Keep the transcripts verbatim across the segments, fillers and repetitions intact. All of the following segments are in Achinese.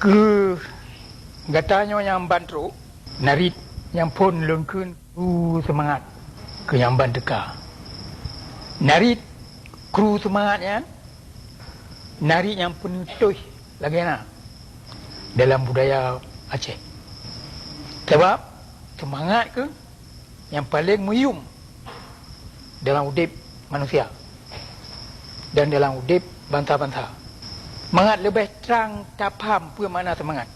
Keu gata nyoe nyang ban trok, narit nyang phon lôn kheun kru seumangat keu nyang ban teuka. Narit kru seumangat nyan, narit nyang peuneutôh lagée na dalam budaya Aceh. Sabab seumangat keuh nyang paleng meuyuem dalam udeb manusia dan dalam udeb bansa-bansa. Mangat leubeh trang tapham peue makna seumangat,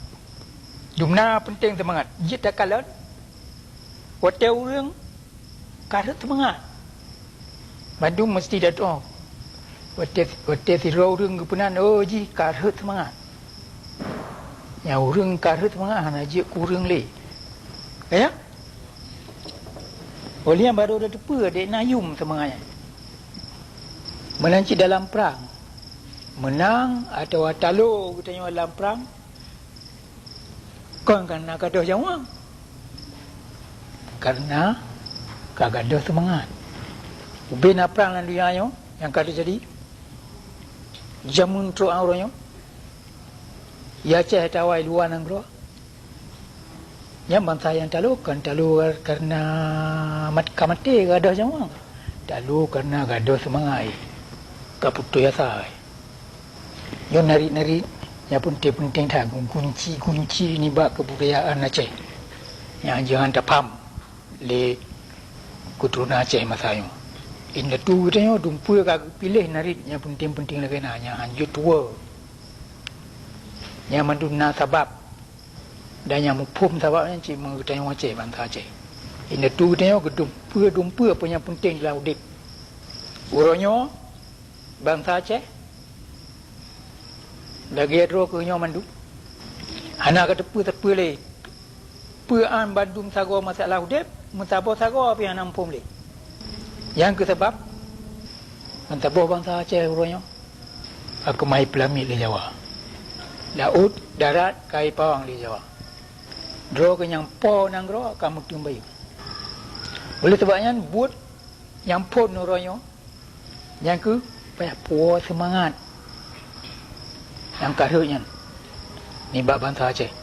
dumna peunteng seumangat. Jeuet takalon, watée ureuëng ka rhot seumangat, bandum meuseuti datong. Watée, watée sidroe ureuëng geupeunan, oh jih ka rhot seumangat. Nyang ureuëng ka rhot seumangat hana jeuet keu ureuëng lé. Ya? Óh lheueh nyan barô tateupeue dek na yuem seumangat nyan. Meunan cit dalam prang, meunang atawa talo geutanyoe lam prang, kon kareuna gadôh nyawöng, kareuna ka gadôh seumangat. Ubé na prang lam donya nyoe nyang ka teujadi jameun trok uroe nyoe, ya Aceh atawa luwa nanggroe. Nyan bansa nyang talo, kon talo kareuna mat-, ka maté gadôh nyawöng. Talo kareuna gadôh seumangat, ka putôh asa. Nyoe narit-narit nyang peunteng-peunteng that, gunci-gunci nibak keubudayaan Aceh nyang jihan tapham lé keuturonan Aceh masa nyoe. Indatu geutanyoe dumpeue ka geupiléh narit nyang peunteng-peunteng lagée na, nyang hanjeuet tuwoe. Nyang mandum na sabab, dan nyang muphom sabab nyan cit meugeutanyoe Aceh, bansa Aceh. Indatu geutanyoe geudumpeue-dumpeue peue nyang peunteng dalam udeb. Uroe nyoe bansa Aceh lagée droe keuh nyoe mandum, hana kateupeue sapeue lé. Peue án bandum sagoe masalah udeb, meusaboh sagoe pih hana muphom lé. Nyang keuh sabab meusaboh bansa Aceh uroe nyoe ka keumah ipeulamiet lé Jawa. Laôt, darat ka ipawang lé Jawa. Droe keuh nyang po nanggroe ka meuteumèe bayeue. Oleh sabab nyan, buet nyang phon uroe nyoe, nyang keuh payah puwoe seumangat nyang ka rhot nyan nibak bansa Aceh.